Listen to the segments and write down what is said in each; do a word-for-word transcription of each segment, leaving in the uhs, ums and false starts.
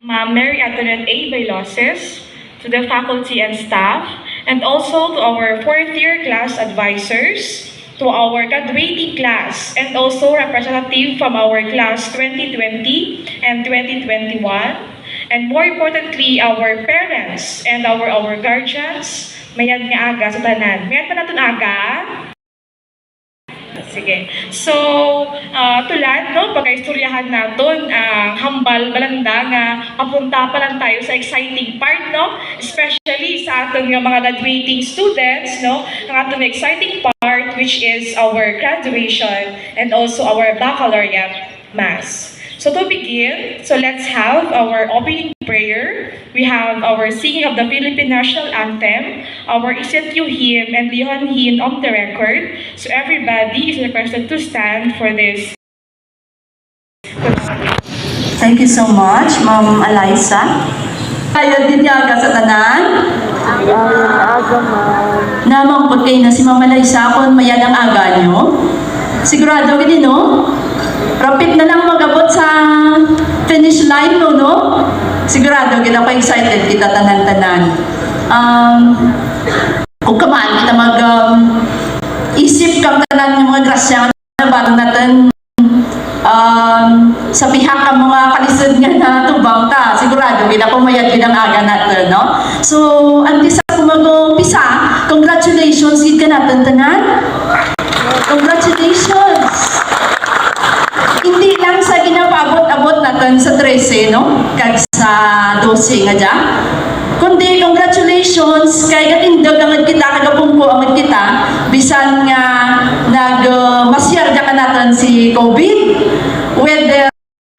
Ma'am Mary Antoinette A. Bailoses, to the faculty and staff, and also to our fourth year class advisors, to our graduating class, and also representative from our class twenty twenty and twenty twenty-one, and more importantly, our parents and our, our guardians. Mayad nga aga sa tanan. Mayad pa naton aga? Sige. So, ah, tulad, no, pagaistoryahan naton ang hambal balanda nga papunta pa lang tayo sa exciting part, no? Especially sa aton nga mga graduating students, no? Ang aton exciting part, which is our graduation and also our baccalaureate mass. So to begin, so let's have our opening prayer. We have our singing of the Philippine National Anthem, our Isityu hymn, and Lihon hymn on the record. So everybody is requested to stand for this. Thank you so much, Ma'am Alyssa. Mayad gid nga aga sa tanan. Mayad nga aga, ma'am. Namangkot kay na si Ma'am Alyssa kung mayad ang aga nyo. Sigurado gid, no? Rapit na lang mag-abot sa finish line, no, no? Sigurado gid ako, excited kita tanan-tanan. Um, kung kaman kita mag, um, isip kang tanan nga mga grasya nga nabaton naton, um, sa pihak ang mga kalisod nga natubang ta, sigurado gid ako mayad gid ang aga naton, no? So, antes ako mag-umpisa, congratulations gid kanaton tanan. Congratulations! Hindi lang sa ginapaabot-abot naton sa trese, no? Kag sa dose nga dya. Kundi, congratulations kay gatindog angod kita, kagabungko angod kita, bisan nga nag, uh, masyar dya kanaton si COVID. Whether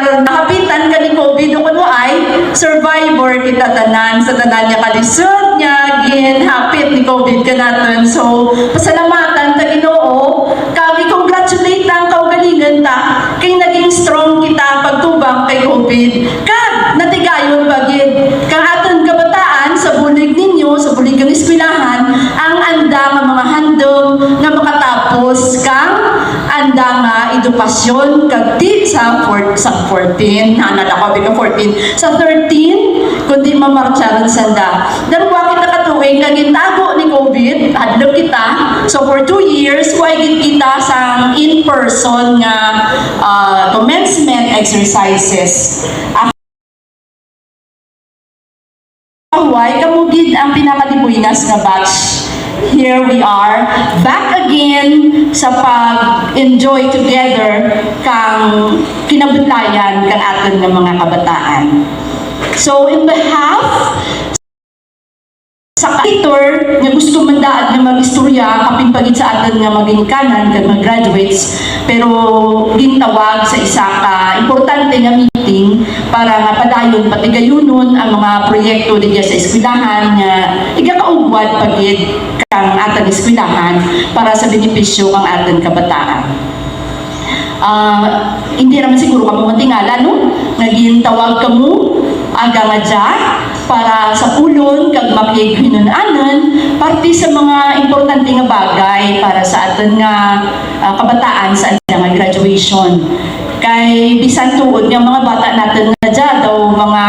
nahapitan ka ni COVID o kun waay, survivor kita tanan sa tanan nga kalisod nga ginhapit ni COVID kanaton. So, pasalamatan ta Ginoo, kag i-congratulate ang kaugalingon ta kay naging strong kita pagtubang kay COVID. Kag natigayon pa gid kang aton kabataan sa bulig ninyo, sa bulig kang eskwelahan, ang anda nga mga handom nga makatapos kang anda nga edukasyon kag di sa four-, sa fourteen, hana na ko, bigla fourteen, sa thirteen, kundi mamartsaron sanda. Darwa kita ka tuig nga gintago ni COVID, hadlok kita. So for two years, way gid kita sang in-person nga, ah, commencement exercises. Huway, kamo gid ang pinakadibuinas nga batch. Here we are, back again sa pag-enjoy together kang kinabudlayan kang aton nga mga kabataan. So, in behalf sa editor nga gusto man daad nga mag-istorya, kapin pa gid sa aton nga mga ginikanan kag mga graduates, pero gintawag sa isa ka importante nga meeting para nga padayon patigayunon ang mga proyekto didya sa eskwelahan nga igakaugwad pa gid kang aton eskwelahan para sa benepisyo kang aton kabataan. Ah, hindi naman siguro kamo matingala, no? Nga gintawag kamo aga nga dya para sapulon kag makighinun-anon parte sa mga importante nga bagay para sa aton nga, ah, kabataan sa anda nga graduation. Kay bisan tuod nga mga bata naton nga dya daw mga,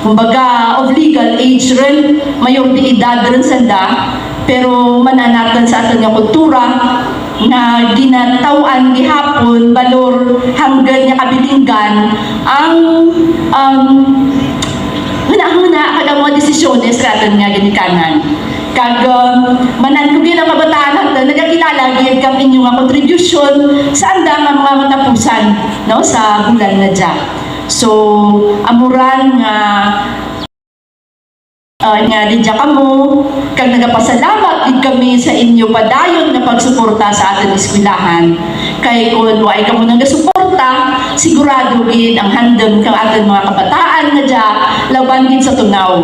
kumbaga, of legal age rin, mayor de edad rin sanda, pero man-an naton sa aton nga kultura nga ginataw-an gihapon balor hanggan nga kabilinggan ang, um, hunahuna kag ang mga desisyones sa aton nga ginikanan. Kag, um, man-an ko gid ang kabataan hangtod nagakilala gid kang inyo nga kontribusyon sa anda nga mga matapusan, no, sa bulan nga dya. So, amo ran nga, uh, nga didya kamo, kag nagapasalamat gid kami sa inyo padayon nga pagsuporta sa aton eskwelahan. Kay kun waay kamo nagasuporta, sigurado gid ang handom kang aton mga kabataan nga dya laban gid sa tunaw,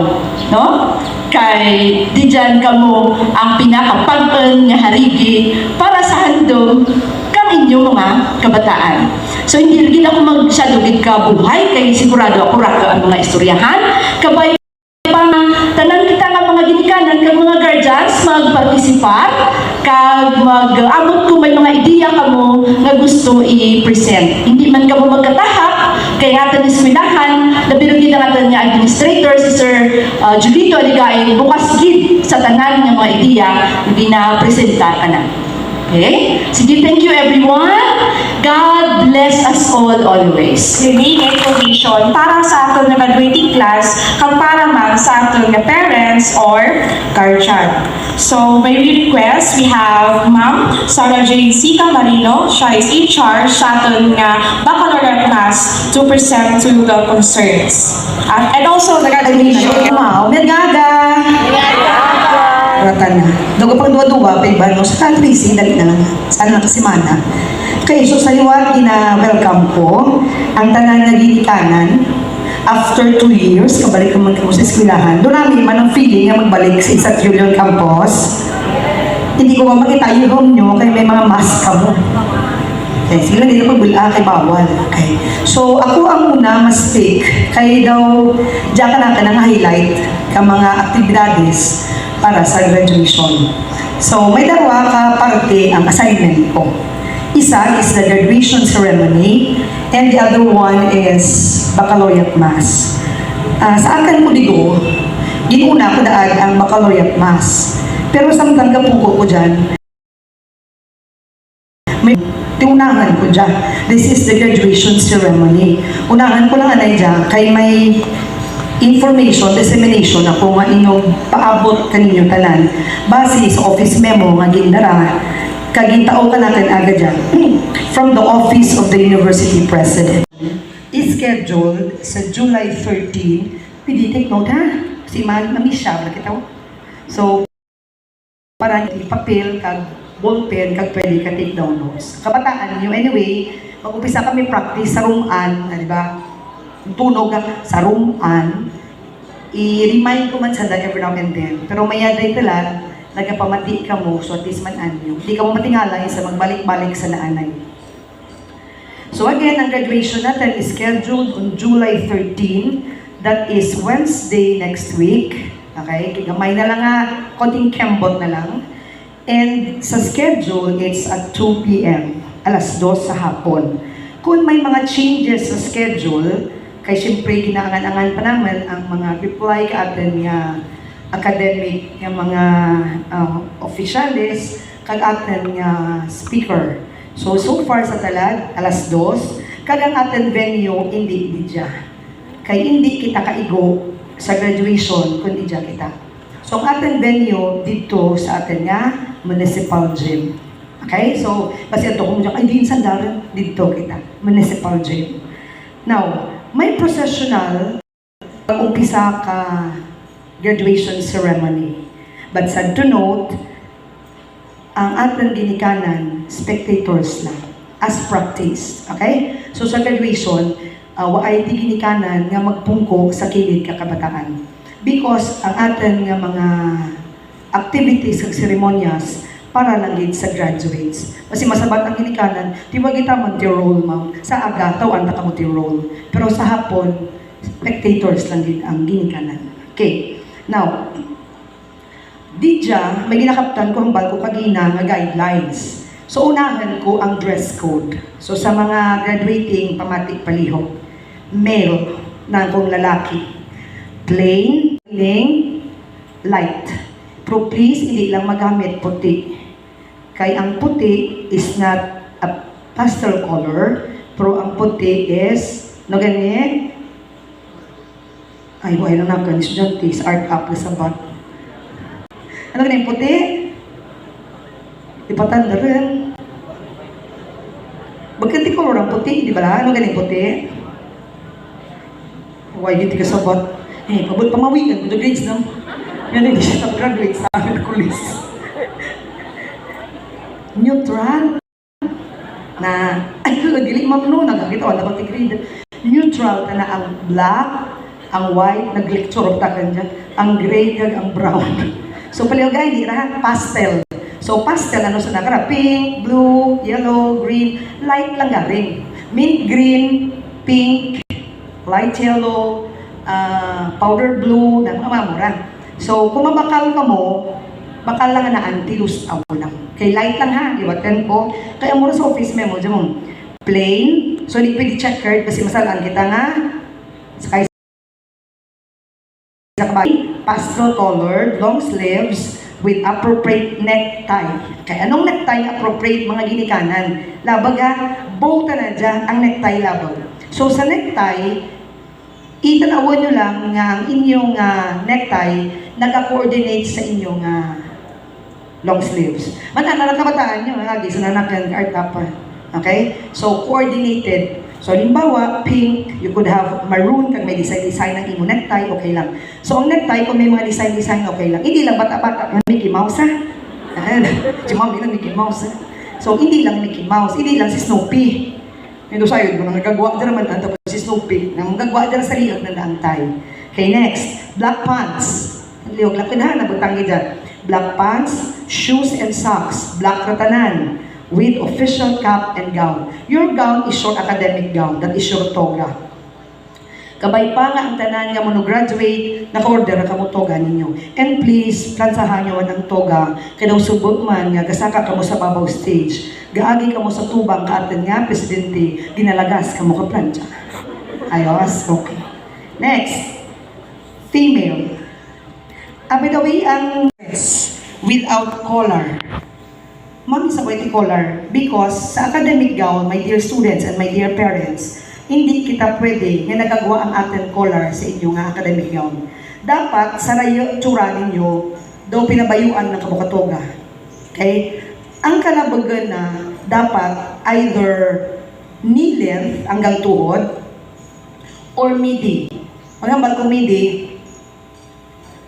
no? Kay didyan kamo ang pinakapag-on nga harigi para sa handom kang inyo mga kabataan. So, hindi gid ako masyado gid kabuhay kay sigurado ako ra ang mga istoryahan. Kabay pa nga tanan kita nga mga ginikanan kag mga guardians magpartisipar kag mag-abot kung may mga ideya kamo nga gusto i-present. Hindi man kamo magkatahak, Kay aton eskwelahan, labi na gid ang aton nga administrator, si Sir, ah, Julito Aligain, bukas gid sa tanan nga mga ideya nga ginapresenta kana. Okay? Sige, thank you everyone. God bless us all always. Kini nga information para sa aton nga graduating class kag para man sa aton nga parents or guardian. So, may request, we have Ma'am Sarah Jane C. Camarino. Siya is in charge sa aton nga baccalaureate mass to present to the concerns. Ah, and also the graduation. Mao, may gaga. Rata na. Daw pang duwa-duwa, pa iba, no? Sa country, si dali na lang. Sana nakasimana. Okay, so sa liwat, gina-welcome ko ang tanan nga ginikanan. After two years, kabalik naman ko sa eskwelahan. Doon namin man ang feeling nga magbalik sa Isa't Julian Campus. Hindi ko ba makita yung room nyo kay may mga mask kamo. Okay, sige lang, dito ko bula kay bawal. Okay. So, ako ang una ma-speak kay daw diya ka na ka nang highlight ka mga aktibidades para sa graduation. So, may darwa ka parte ang assignment ko. Isa is the graduation ceremony, and the other one is baccalaureate mass. Ah, sa akin ko digo, ginuna ko daan ang baccalaureate mass. Pero samtang gapugo ko dyan, may tiunahan ko dyan. This is the graduation ceremony. Unahan ko lang anay dyan, kay may information, dissemination ako nga inyong paabot kaninyo tanan. Base sa office memo nga gindara, kag gintao ka natin agad dyan. From the office of the university president. Is scheduled sa July thirteen. Pwede take note, ha? Si Man, mamisya, wala kita. So, para ni papel, kag ballpen, kag pwede ka take down notes. Kabataan nyo, anyway, mag-umpisa kami practice sa room-an, ah, di ba? Tunog, ah, sa room-an. I-remind ko man sa every now and then. Pero maya day talan, nagapamati ka mo, so at least man anyo. Hindi ka mo matingala sa magbalik-balik sa naanay. So again, ang graduation natin is scheduled on July thirteen. That is Wednesday next week. Okay? Gamay na lang nga, konting kembot na lang. And sa schedule, it's at two p m. Alas dos sa hapon. Kung may mga changes sa schedule, kay siyempre, ginaangan-angan pa naman ang mga reply ka atin nga academic nga mga, ah, opisyales kag atin nga speaker. So, so far sa talad, alas dos, kag ang aton venue, indi didya. Kay indi kita kaigo sa graduation kun didya kita. So, ang aton venue didto sa aton nga municipal gym. Okay? So, basi ato kung dyan, ay, diin sandaran, didto kita. Municipal gym. Now, may processional pag-umpisa ka graduation ceremony. But sad to note, ang aton ginikanan, spectators lang, as practice. Okay? So sa graduation, uh, waay ti ginikanan nga magpungko sa kilid ka kabataan. Because ang aton nga mga activities kag seremonyas para lang gid sa graduates. Kasi masabat ang ginikanan, di ba kita man ti roll, ma'am? Sa aga, taw-an ta kamo ti roll. Pero sa hapon, spectators lang gid ang ginikanan. Okay. Now, didya, may ginakaptan ko hambal ko kagina nga guidelines. So, unahan ko ang dress code. So, sa mga graduating, pamati palihog. Male na kung lalaki. Plain, plain, light. Pero please, hindi lang magamit puti. Kay ang puti is not a pastel color, pero ang puti is, no gani? Ay, wala lang naman, estudyante, sa art up, sa bat. Ano gani ang puti? Ipatanda rin. Bakit di color ang puti, di ba? Ano gani ang puti? Why di ka sabat? Eh, pabot pamawigan ko the grades, no? Yan, hindi siya nag-graduate sa amin college. Neutral. Na, ay, dili, ma'am, no, nagkakita, wala ba grade? Neutral ka na ang black, ang white, nag-lecture of takan dyan, ang gray, kag ang brown. So, palihog, hindi ra, pastel. So, pastel, ano sa nakara? Pink, blue, yellow, green, light lang garing. Mint green, pink, light yellow, ah, powder blue, na mga mamura. So, kung mabakal ka mo, bakal lang na anti-loose out lang. Kay light lang ha, liwatan ko. Kaya mura sa office memo, dyan mo. Plain. So, di pwede checkered kasi masalaan kita nga sakay sa kabayo. Pastro colored, long sleeves, with appropriate necktie. Kay anong necktie nga appropriate, mga ginikanan? Labag ha, bow ta na dyan ang necktie labag. So, sa necktie, itan-awon nyo lang nga ang inyong ah, necktie nag-coordinate sa inyong ah, long sleeves. Manana lang kabataan nyo, nga gisa na nakan art apa. Okay? So, coordinated. So, halimbawa, pink, you could have maroon, kag may design-design ang imo necktie, okay lang. So, ang necktie, kung may mga design-design, okay lang. Hindi lang bata-bata nga Mickey Mouse, ha? Ayan. Si Mami lang Mickey Mouse, ha? So, hindi lang Mickey Mouse, hindi lang si Snoopy. May dusayod mo, nagagwa dira man, tapos si Snoopy, nagagwa dira sa liag na naantay. Okay, next. Black pants. Ang liog lang, kinahan na butang gid dyan. Black pants, shoes and socks. Black ra tanan. With official cap and gown. Your gown is your academic gown. That is your toga. Kabay pa nga ang tanan nga mono-graduate, naka-order na kamo toga ninyo. And please, plansahan nyo man ang toga, kay daw sugot man nga gasaka kamo sa babaw stage, gaagi kamo sa tubang ka aton nga presidente, ginalagas kamo ka plancha. Ayos? Okay. Next. Female. Abi daw ang dress without collar. Mami sa white collar, because sa academic gown, my dear students and my dear parents, hindi kita pwede nga nagagwa ang aton collar sa inyo nga academic gown. Dapat sa rayo tsura ninyo, daw pinabayuan ng kabukatoga. Okay? Ang kalabagan na dapat either knee length hanggang tuhod or midi. Maghambal ko midi,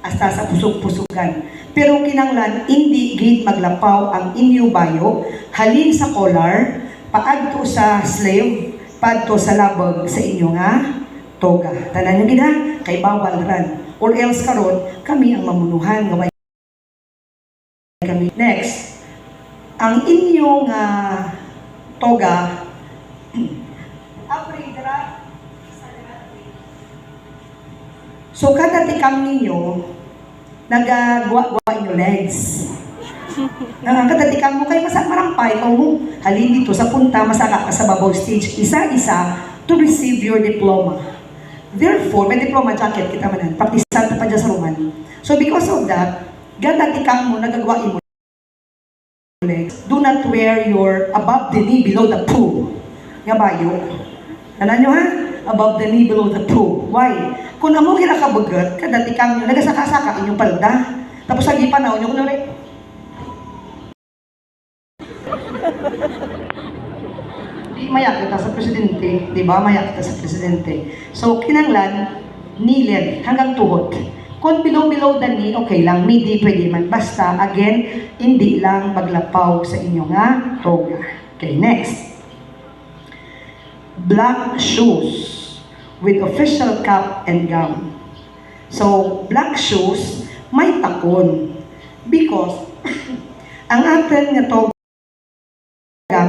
hasta sa pusog-pusugan. Pero kinanglan, indi gid maglapaw ang inyo bayo halin sa collar paadto sa sleeve, paadto sa labag sa inyo nga toga. Tanan nyo gid ha, kay bawal ran. Or else karon, kami ang mamunuhan nga way kami. Next, ang inyo nga toga, apre dira. So, kada tikang ninyo, nagagwa-gwa inyo legs. Ah, kada tikang mo kay masa marampay ko mo. Halin dito sa punta, masaka ka sa babaw stage, isa-isa to receive your diploma. Therefore, may diploma jacket kita manan, pakisanta pa dyan sa Roman. So, because of that, kada tikang mo, nagagwa imo legs. Do not wear your above the knee, below the poo nga bayo. Tanan nyo ha? Above the knee, below the poo. Why? Kung amo gira kabugat, kada tikang nyo, nagasaka-saka inyong palda. Tapos lagi panaw nyo, kuno rin. Di maya kita sa presidente, di ba? Maya kita sa presidente. So, kinanglan, knee length, hanggang tuhod. Kung below, below the knee, okay lang. Midi, pwede man. Basta, again, hindi lang maglapaw sa inyo nga toga. Okay, next. Black shoes with official cap and gown. So, black shoes, may takon. Because, ang aton nga toga,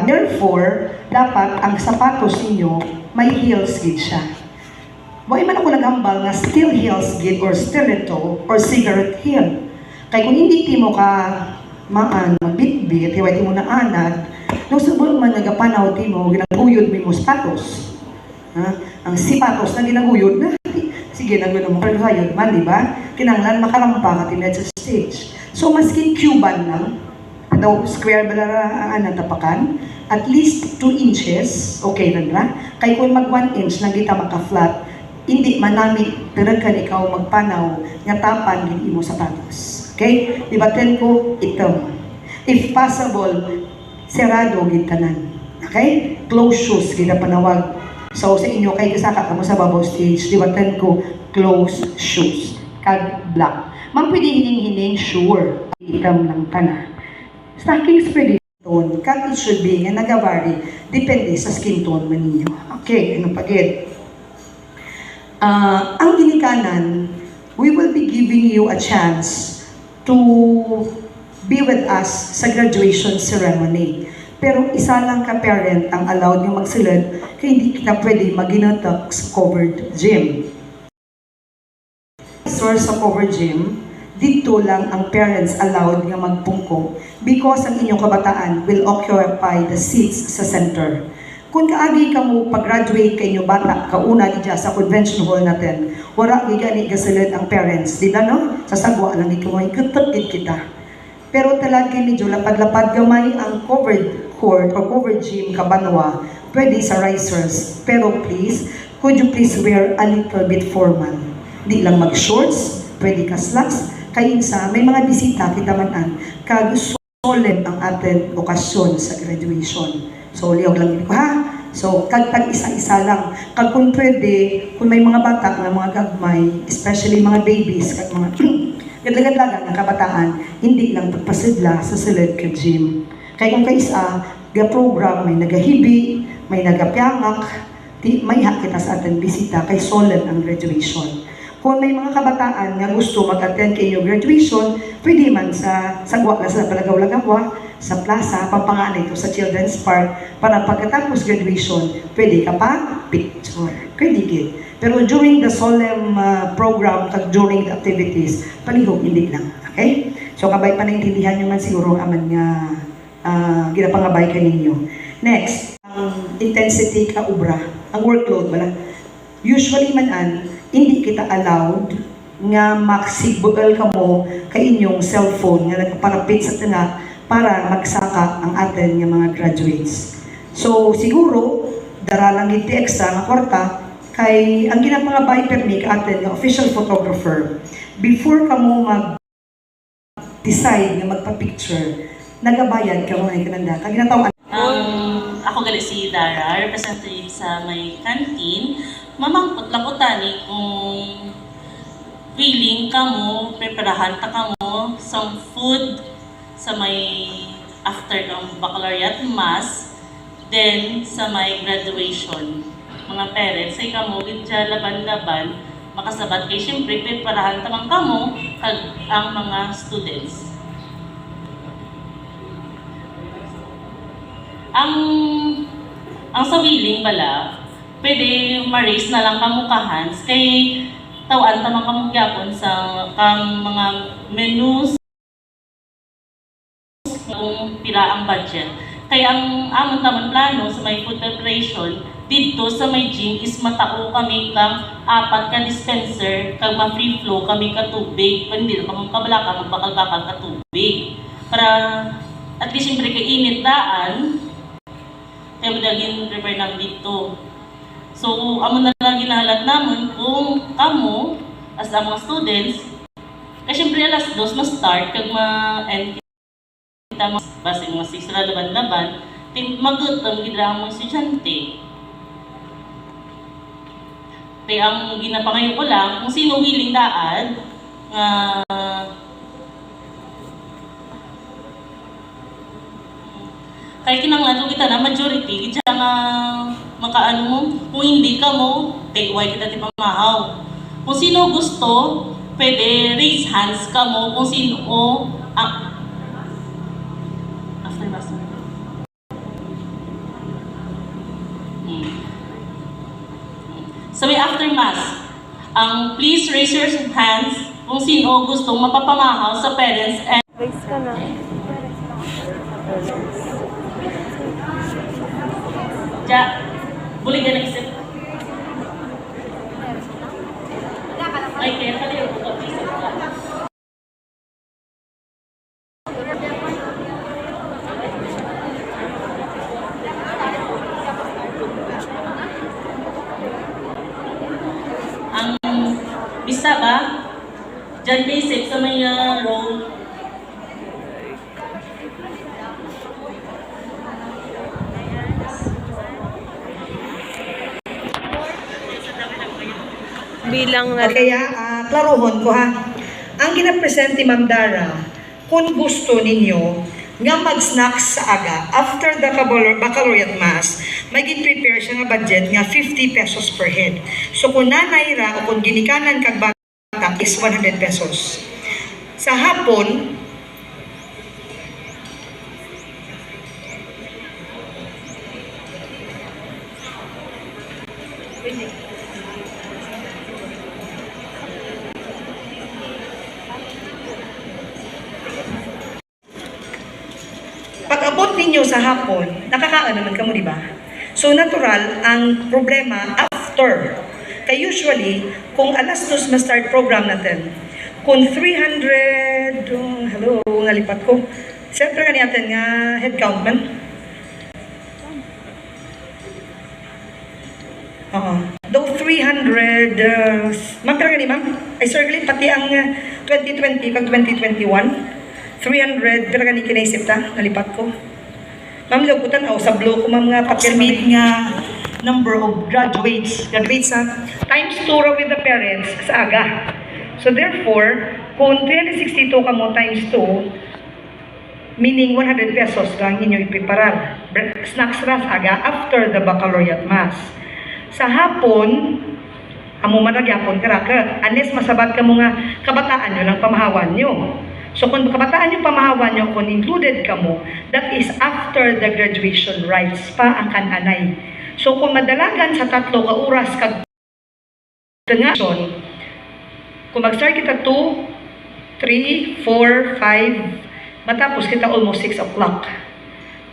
therefore, dapat ang sapatos ninyo may heels gid siya. Wa man ako naghambal nga steel heels gid or stiletto or cigarette heel. Kay kung hindi timo ka maan magbitbit, hiway timo na anad, nung subot man nga gapanaw timo, ginaguyod mo imong sapatos. Ha? Ang sipatos na ginaguyod na. Sige, naguyod mo, pero sayod man, di ba? Kinanglan makarampa ka tinad sa stage. So, maskin Cuban lang, daw square bala ra ang anang tapakan, at least two inches, okay lang ra. Kay kung mag one inch lang kita maka-flat, hindi manami, pero kan ikaw magpanaw, nga tapan gid imo sapatos. Okay? Di ba, ten ko, itom. If possible, serado gid tanan. Okay? Closed shoes gid ang panawag. So, sa inyo, kay kasaka kamo sa babaw stage, liwatan ko, closed shoes. Kag black. Man pwede hining-hining, sure. Itam lang tanan. Stockings pwede tone. Kag it should be nga nagavary. Depende sa skin tone man ninyo. Okay, ano pa gid? Ah, ang ginikanan, we will be giving you a chance to be with us sa graduation ceremony. Pero isa lang ka parent ang allowed nga magsulod, kay hindi kita pwede mag-inutok sa covered gym. Source sa covered gym, didto lang ang parents allowed nga magpungko because ang inyong kabataan will occupy the seats sa center. Kung kaagi kamo pag-graduate kay inyo bata, kauna didya sa convention hall natin, wala gid gani gasulod ang parents, di ba, no? Sa sagwa lang gid kamo, higugma gid kita. Pero talag kay medyo lapad-lapad gamay ang covered court or covered gym ka banwa, pwede sa risers. Pero please, could you please wear a little bit formal? Di lang mag-shorts, pwede ka slacks, kay insa may mga bisita kita man-an, kag solemn ang aton okasyon sa graduation. So, lihog lang gid ko, ha? So, kag tag-isa-isa lang. Kag kung pwede, kung may mga bata nga mga gagmay, especially mga babies, kag mga gadlagadlagan nga kabataan, hindi lang pagpasidla sa sulod ka gym. Kay kung kaisa, ga-program, may nagahibi, may nagapiyangak, di, maiha kita sa aton bisita kay solemn ang graduation. Kung may mga kabataan nga gusto mag-attend kay inyo graduation, pwede man sa sagwa lang sa palagaw-lagawa, sa plaza, pampanganay to sa Children's Park, para pagkatapos graduation, pwede ka pa picture. Pwede gid. Pero during the solemn, ah, program kag during the activities, palihog hindi lang. Okay? So, kabay pa naintindihan nyo man siguro ang aman nga, ah, ginapangabay kaninyo. Next, ang intensity ka obra, ang workload, wala. Usually man-an, hindi kita allowed nga makasig-buol kamo kay inyong cellphone nga nagaparapit sa tenga para magsaka ang aton nga mga graduates. So, siguro, dara lang gid ti extra nga kwarta kay ang ginapangabay permi ka aton nga official photographer. Before kamo mag-decide nga magpa-picture, nagabayad kamo nga kinanda. Kag ginataw-an Ang, ako gali si Dara, representative sa may canteen. Mamangkot lang ko tani kung willing kamo, preparahan ta kamo sang food sa may after kang baccalaureate mass, then sa may graduation. Mga parents, ay kamo gid siya laban-laban, makasabat kay siyempre preparahan ta man kamo kag ang mga students. Ang, ang sa willing bala, pwede ma-raise na lang kamo ka hands kay taw-an ta man kamo gyapon sa kang mga menus kung pila ang budget. Kay ang amon tamon plano sa may food preparation didto sa may gym is matao kami kang apat ka dispenser kag ma-free flow kami ka tubig. Pero hindi na kamo kabalaka magbakal-bakal ka tubig. Para at least, siyempre, kay init daan, kaya mo gin-prepare lang dito. So, amo na lang ginahalat namon kung kamo, as a mga students, kay siyempre alas dos ma-start kag ma-end kita, mas, basi mga six ra laban-laban, ti-, magutom gid ra ang mga estudyante. Kay ang ginapangayo ko lang, kung sino willing daad, nga Kay kinahanglan ko kita na majority, gid siya nga makaano mo. Kung hindi kamo, kay why kita ti pamahaw. Kung sino gusto, pwede raise hands kamo kung sino ang after mass. Hmm. Sa may after mass, ang please raise your hands kung sino gusto mapapamahaw sa parents and Raise ka na. Ja, bulig ka na isip. Ay, kaya pala yung pag-isip ka. Ang bisa ba? Diyan basic sa may, ah, row. Bilang na Okay, lang. Ah, ah, klaruhon ko, ha. Ang ginapresent ni Ma'am Dara, kung gusto ninyo nga mag-snacks sa aga, after the baccalaureate mass, may gin-prepare siya nga budget nga fifty pesos per head. So, kung nanay ra o kung ginikanan kag bata is one hundred pesos. Sa hapon, Pag-abot ninyo sa hapon, nakakaon naman kamo, di ba? So, natural ang problema after. Kay usually, kung alas dos ma-start program natin, kung three hundred, oh, hello, nalipat ko. Siyempre, kani natin nga head count man. Oo. Though three hundred, uh, ma'am, pila gani, ma'am? Ay, sir, gali, pati ang uh, twenty twenty kag twenty twenty-one, three hundred, pila gani kinaisip ta? Nalipat ko. Ma'am, liwag ko tan-aw, sablo ko, ma'am, nga papel. Estimate nga number of graduates, graduates sa times two ra with the parents sa aga. So therefore, kung three hundred sixty-two kamo times two, meaning one hundred pesos ra ang inyo ipreparar. Bre-, snacks ra sa aga after the baccalaureate mass. Sa hapon, amo man ra gyapon karakat, unless masabat kamo nga kabataan nyo lang pamahawan nyo. So kung kabataan nyo pamahawan nyo, kung included kamo, that is after the graduation rites pa ang kan-anay. So kung madalagan sa tatlo ka oras kag graduation, kung mag-start kita two, three, four, five, matapos kita almost six o'clock.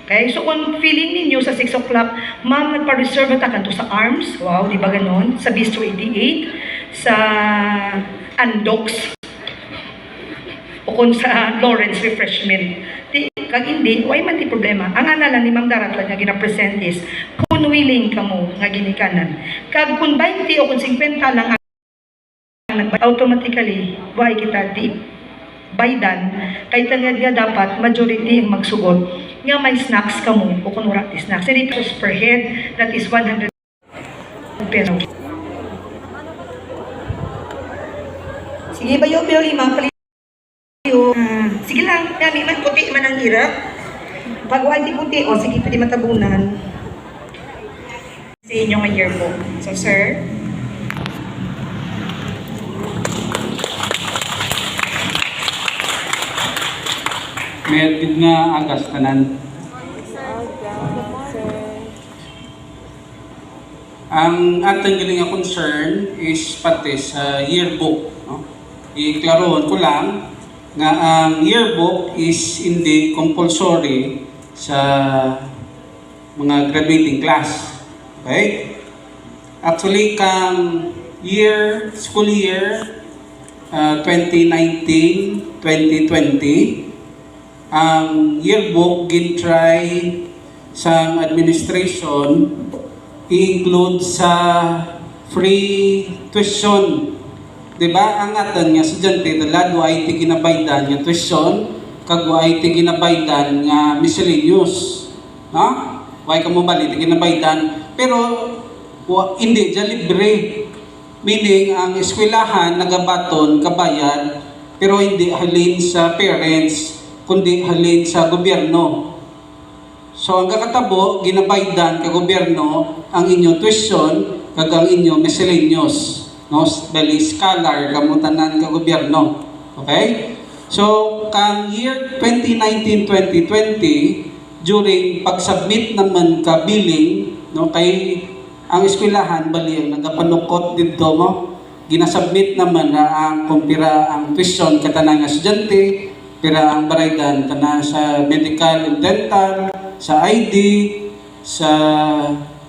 Okay? So, kung feeling ninyo sa six o'clock, "Ma'am, nagpa-reserve na ta kanto sa Arms." Wow, di ba ganon? Sa Bistro eighty-eight, sa Andox, o kung sa Lawrence Refreshment. Di, kag hindi, way man ti problema. Ang ana lang ni Ma'am Darat lang nga gina-present is kung willing kamo nga ginikanan. Kag kung twenty o kung fifty lang ang nag-, automatically, way kita di baydan, kay tangad nga dapat majority ang magsugot nga may snacks kamo o kung wala ti snacks. Three pesos per head, that is one hundred pesos. Sige, bayo, bayo, lima, pali-, ah, sige lang, kami man, puti man ang ira. Pag wala di puti, o sige, pwede matabunan. Sa inyo nga yearbook. So, sir? Mayad gid nga aga sa tanan. Ang aton gali nga concern is pati sa yearbook, no? Iklarohon ko lang nga ang yearbook is hindi compulsory sa mga graduating class. Okay? Actually, kang year, school year, ah, twenty nineteen, twenty twenty, ang yearbook gin-try sang administration i-include sa free tuition. Di ba? Ang aton nga estudyante, tulad, wa ay ti ginabaydan nga tuition, kag wa ay ti ginabaydan nga miscellaneous. No? Wa ay kamo bali ti ginabaydan. Pero, wa, hindi siya libre. Meaning, ang eskwelahan nagabaton kabayad, pero hindi halin sa parents, kundi halin sa gobyerno. So, ang kakatabo, ginabaydan ka gobyerno ang inyo tuition kag ang inyo miscellaneous, no? Bali, scholar kamo tanan ka gobyerno. Okay? So, kang year twenty nineteen, twenty twenty, during pag-submit naman ka billing, no, kay ang eskwelahan bali ang nagapanukot didto mo, ginasubmit naman na ang kung pira ang tuition ka tanan nga estudyante, pira ang baraydan tanan sa medical and dental, sa I D, sa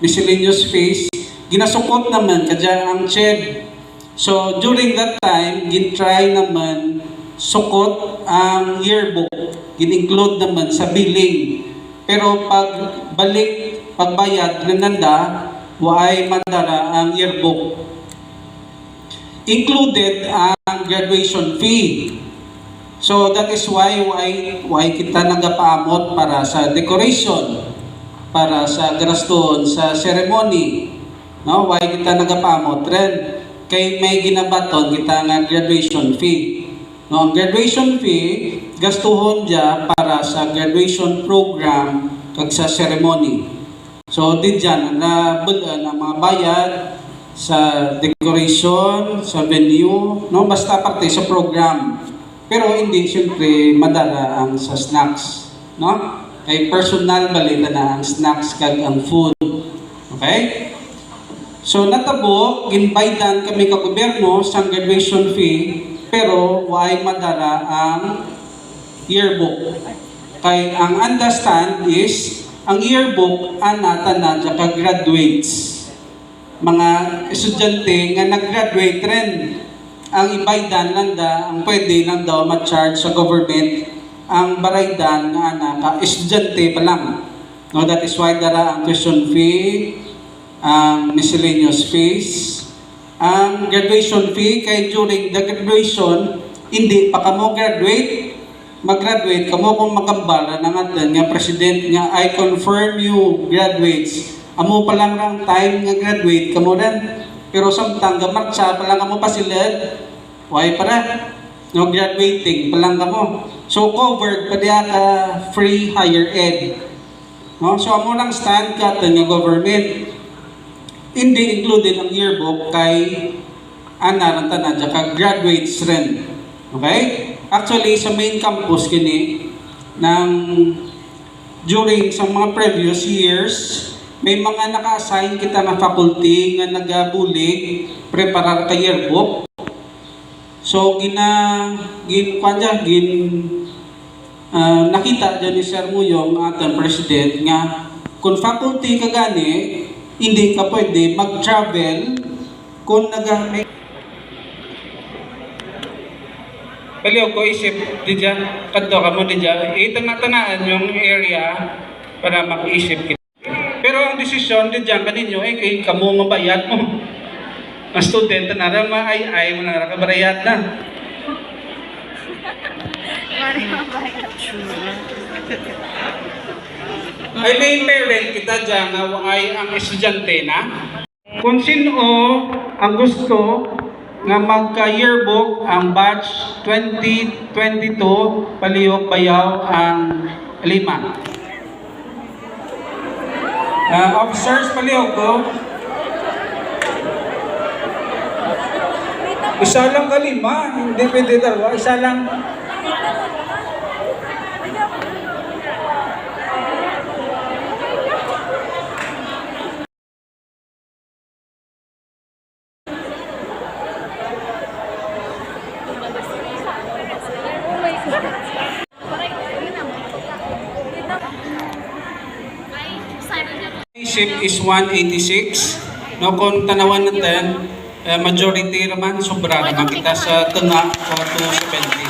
miscellaneous fees, ginasukot naman kadya ang CHED. So, during that time, gin-try naman sukot ang yearbook, gin-include naman sa billing. Pero pagbalik, pagbayad, nananda, waay madara ang yearbook. Included ang graduation fee. So, that is why, why, why kita nagapaamot para sa decoration, para sa garastuhon sa ceremony. No? Why kita nagapaamot rin? Kay may ginabaton kita nga graduation fee. No, ang graduation fee, gastuhon dya para sa graduation program kag sa ceremony. So, di dyan, nabul-an ang mga bayad sa decoration, sa venue, no? Basta parte sa program. Pero hindi, siyempre, madara ang sa snacks, no? Kay personal bali na ang snacks kag ang food. Okay? So, natabo, ginbaydan kami ka gobyerno sang graduation fee, pero waay madara ang yearbook. Kay ang understand is, Ang yearbook, ana, tanan, tsaka graduates. Mga estudyante nga nag-graduate rin. Ang ibaydan lang da, ang pwede lang daw ma-charge sa government, ang baraydan nga ana ka estudyante pa lang. No, that is why dara ang tuition fee, ang miscellaneous fees, ang graduation fee, kay during the graduation, hindi pa kamo graduate, mag-graduate kamo kung magambal na nga nga president nga, "I confirm you graduates." Amo pa lang rang time nga graduate kamo rin. Pero samtang gamartsa pa lang kamo pasilid, why pa ra? No, graduating pa lang kamo. So, covered pa diya ka free higher ed. No? So, amo lang stand ka nga government. Hindi included ang yearbook kay ana lang tanan, tsaka graduates rin. Okay? Actually, sa main campus kini, nang during sa mga previous years, may mga naka-assign kita nga faculty nga nagabulig preparar ka yearbook. So, gina-, gin-, kuwan dyan, gin-, ah, nakita dyan ni Sir Muyong, ang ating president, nga kung faculty ka gani, hindi ka pwede mag-travel kung naga-, may Palihog ko, isip, di dyan, kadto ka mo, di dyan. Itanga-tangaan yung area para mag-isip kita. Pero ang desisyon, di dyan, kaninyo, eh, kay kamo nga bayad mo. Ang student, na ra, maay-ay mo na ra, kabarayad na. Ay, may parent kita dyan nga ay ang estudyante na. Kung sino ang gusto nga magka-yearbook ang batch twenty twenty-two, palihog bayaw ang lima. Ah, officers, palihog ko. Isa lang ka lima, hindi pwede dalawa, isa lang. Isip is one eighty-six. No, kung tanawan natin, eh, majority naman, sobra naman kita sa tunga o two seventy.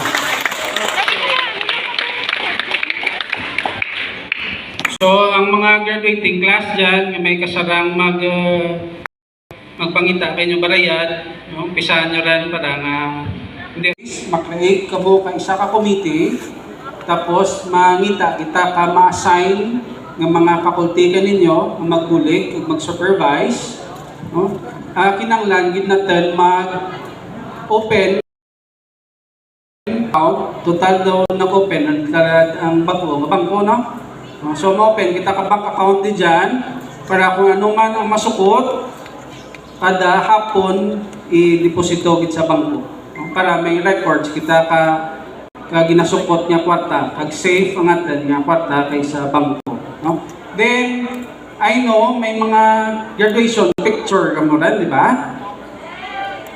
So, ang mga graduating class dyan, nga may kasarang mag, uh, magpangita kay inyo barayad, no? Umpisahan nyo rin para nga hindi. Mag-create kamo ka isa ka committee, tapos mangita kita ka ma-assign nga mga faculty kaninyo nga magbulig ug mag-supervise, no? Ah, kinahanglan gid natin mag-open account. Total daw nag-open ang, ang bag-o nga bangko, no? Ah, so, ma-open kita ka bank account di dyan para kung ano man ang masukot, kada hapon, i-deposito gid sa bangko, no? Para may records kita ka, ka ginasukot nga kwarta, kag safe ang atin nga kwarta kay sa bangko, no? Then, I know, may mga graduation picture kamo rin, di ba?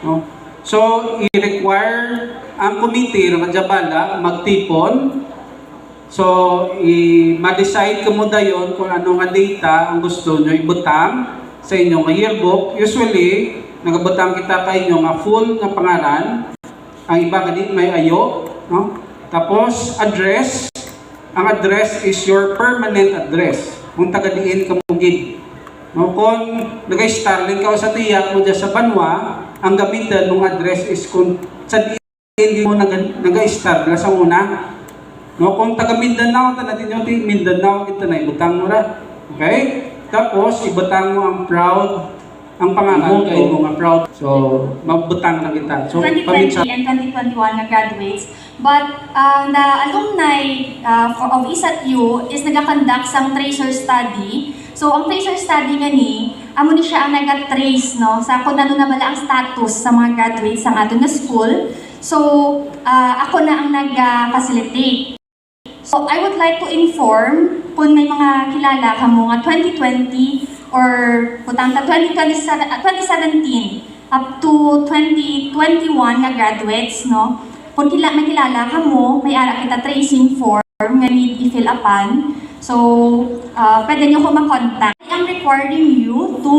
No? So, i-require ang committee nga dyan bala magtipon. So, i-, ma-decide kamo dayon kung ano nga data ang gusto nyo ibutang sa inyong yearbook. Usually, nagabutang kita kayo nga full nga pangalan. Ang iba gani may ayo, no? Tapos, address. Ang address is your permanent address. Kung taga diin ka mo gid. No, kung nag-starling ka o sa tiyak mo dyan sa banwa, ang gamitan mong address is kung sa diin mo nag-, nag-start la sa una. No, kung taga Mindanao, ta natin yung ti-, Mindanao, kita na ibutang mo ra. Okay? Tapos, ibutang mo ang proud, ang pangalan Bangko. Kay mo nga proud. So, mabutang na kita. So, twenty twenty paminsan- and twenty twenty-one nga graduates, but, uh, the alumni, uh, for, of isat U is nagakonduct sang tracer study. So, ang tracer study gani, amo ni siya ang naga-trace, no, sa kung ano na bala ang status sa mga graduates sa aton nga school. So, uh, ako na ang nag-facilitate. So, I would like to inform kung may mga kilala kamo nga twenty twenty or butang ta twenty twenty-seven, ah, twenty seventeen up to twenty twenty-one nga graduates, no? Kung kila-, may kilala kamo, may ara kita tracing form nga need i-fill upan. So, uh, pwede nyo ko makontak. I'm requiring you to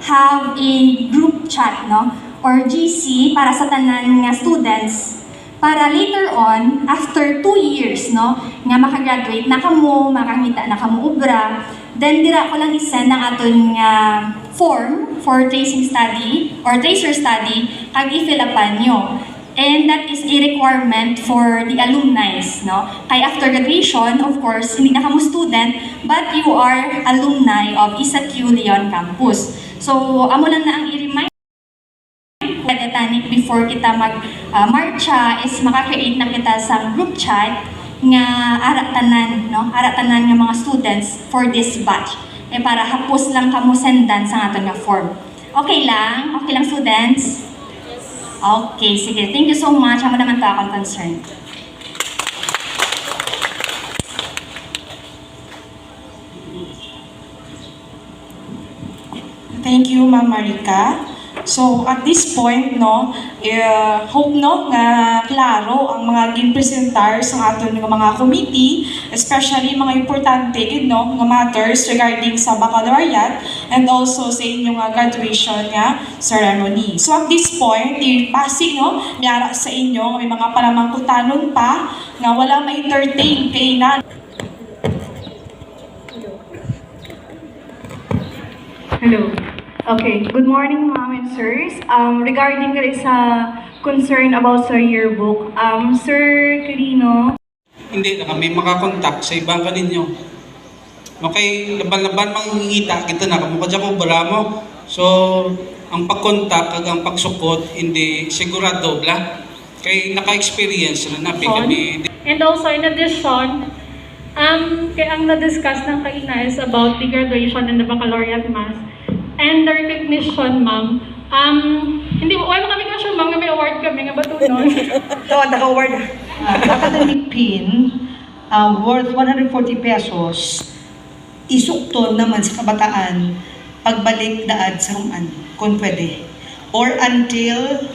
have a group chat, no? Or G C para sa tanan nga students. Para later on, after two years, no, nga makagraduate na kamo, makangita na kamo obra, then dira ko lang isend ang aton nga form for tracing study or tracer study, kag i-fill upan nyo. And that is a requirement for the alumni, no? Kay after graduation, of course, hindi na kamo student, but you are alumni of Isatyu Leon Campus. So, amo lang na ang i-remind. Pwede tani before kita mag, ah, marcha is maka-create na kita sa group chat nga ara tanan, no? Ara tanan nga mga students for this batch. Eh, para hapos lang kamo sendan sa aton nga form. Okay lang? Okay lang, students? Okay, sige. Thank you so much. Amo naman to akong concern. Thank you, Ma'am Marika. So, at this point, no, eh, hope, no, nga klaro ang mga ginpresentar sa aton nga mga committee, especially mga importante gid, no, nga matters regarding sa baccalaureate and also sa inyong, ah, graduation nga ceremony. So, at this point, ipasi, no, miara sa inyo nga may mga panamangkutanon pa nga wala ma-entertain kay na Hello. Okay. Good morning, ma'am and sirs. Um, regarding diri sa concern about sa yearbook, um, Sir Quirino. Hindi na kami makakontak sa iba kaninyo. Okay, laban-laban mangingita kita na kamo kadya ko bala mo. So, ang pagkontak kag ang pagsukod hindi sigurado bla. Kay naka-experience na na Fun. kami. And also, in addition, um, kay ang na-discuss ng kaina is about the graduation and the baccalaureate mass and the recognition, ma'am. Um, hindi, wala kami question, ma'am, nga may award kami nga batunon. Ito, ang naka-award. Ah, academic pin, ah, worth one hundred forty pesos, isukton naman sa kabataan pagbalik daad sa Roman, kung pwede. Or until,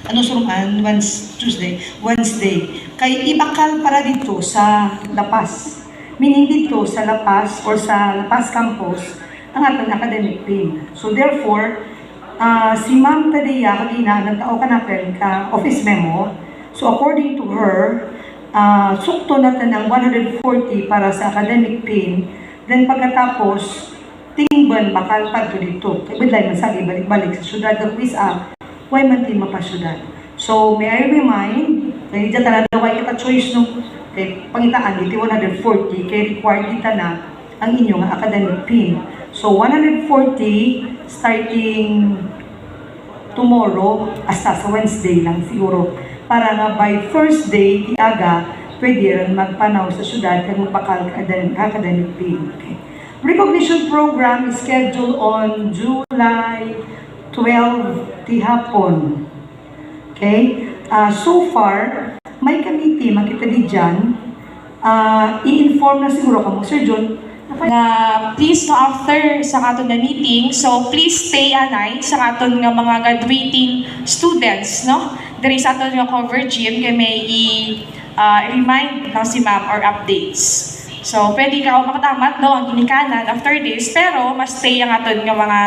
ano sa Roman? Wednes-, Tuesday, Wednesday. Kay ibakal para dito sa La Paz. Meaning dito sa La Paz or sa La Paz campus, ang aton academic pin. So therefore, ah, si Ma'am Tadia kagina nagtao kanaton ka office memo. So according to her, ah, sukto naton ang one hundred forty para sa academic pin. Then pagkatapos, tingban bakal padto dito. Kay budlay man sa balik-balik sa syudad, kag isa, way man ti mapasyudad. So, may I remind, kay dyan tanan daw ay kita choice, no? Kay pangitaan, iti one hundred forty, kay required kita na ang inyo nga academic pin. So, one hundred forty starting tomorrow, hasta sa Wednesday lang siguro. Para nga by Thursday, ti aga, pwede rin magpanaw sa syudad kag magbakal ka academic, academic pin. Okay. Recognition program is scheduled on July twelve ti hapon. Okay? Ah, so far, may committee man kita di dyan. Ah, i-inform na siguro kamo, Sir Jun. Nga, please, no, after sa aton nga meeting, so please stay anay sa aton nga mga graduating students, no? Diri sa aton nga cover gym, kay may i-, ah, remind lang si ma'am or updates. So, pwede ka makatamat, no, ang ginikanan after this, pero mas stay ang aton nga mga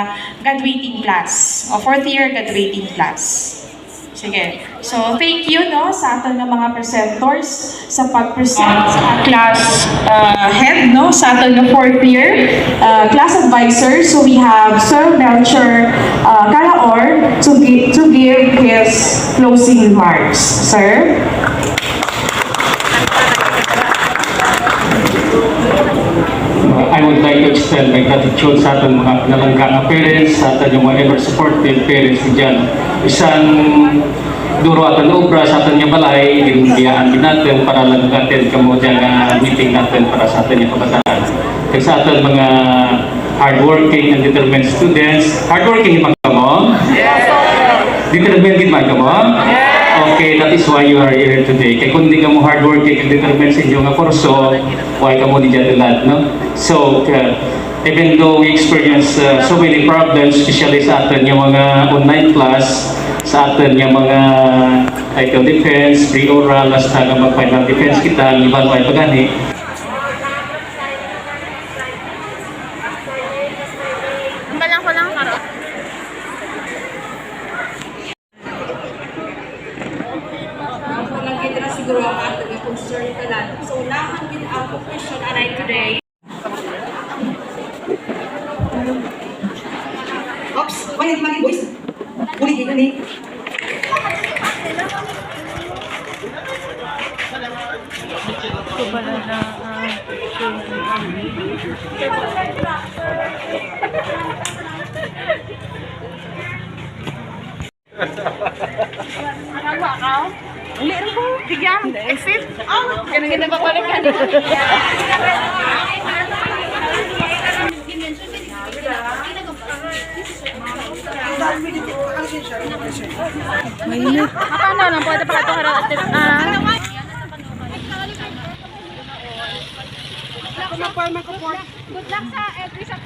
graduating class o fourth year graduating class. Sige. So, thank you, no, sa aton nga mga presenters sa pag-present sa aton class, uh, head, no, sa aton nga fourth year, uh, class advisor. So, we have Sir Melchor, uh, Calaor to gi-, to give his closing remarks. Sir? Uh, I would like to extend my gratitude sa aton mga pinalangga nga parents, sa aton yung mga ever supportive parents dyan. Bisan duro aton obra sa aton nga balay, ginbiyaan din natin para lang natin kamo dyan nga meeting natin para sa aton nga kabataan. Kag sa aton mga hardworking and determined students, hardworking man kamo? Determined gid man kamo? Okay, that is why you are here today. Kay kung di kamo hardworking and determined sa inyo nga kurso, why kamo di dyan tulad, no? So, uh, even though we experience, uh, so many problems, especially sa aton nga mga online class, sa aton nga mga title defense, pre-oral, hasta nga mag-final defense kita, ang iban way pa gani. Lang ko lang, Karo. Ang pagkakita siguro ang ato nga concern ka lang. So, unahan gid ang question aray today. Oops, wala yung mga boys. Uli dito ni. Nagawa ka? Hindi rin po. Tigyan, exit. Oh, ganun, ganun, babalik ka. Mainit. Paano lang po ito pala ito harap? Ah. Good luck sa every sa